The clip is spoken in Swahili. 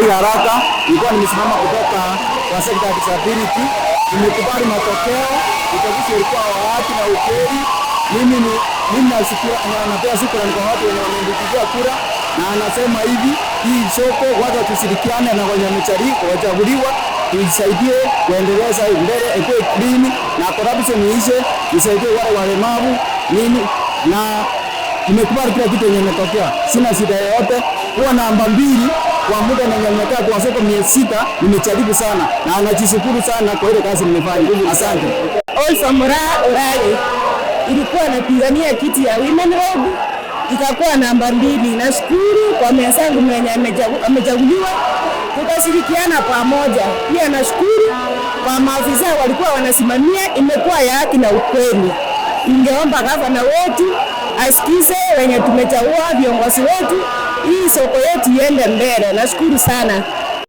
Zakaria Haraka, nilikuwa nimesimama kutoka kwa sekta ya disability. Nimekubali matokeo, uchaguzi ulikuwa wa haki na ukweli. Mimi napea shukrani kwa watu wenye wamenipigia kura, na anasema hivi, hii soko watu tushirikiane na wenye wachaguliwa tuisaidie kuendeleza mbele, ikuwe clean na corruption iishe, isaidie wale walemavu nini, na nimekubali kila kitu yenye imetokea, sina shida yoyote. Kuwa namba 2 kwa muda na nimekaa kwa soko miezi 6, nimejaribu sana na najishukuru sana kwa ile kazi nimefanya. Asante. Also Moraa Orale ilikuwa napigania kiti ya Women Rep ikakuwa namba 2. Nashukuru kwa mwenzangu mwenye amechaguliwa, tukashirikiana pamoja. Pia nashukuru kwa maafisa walikuwa wanasimamia, imekuwa ya haki na ukweli. Ningeomba gavana wetu asikize wenye tumechagua viongozi wetu, hii soko yetu iende mbele. Nashukuru sana.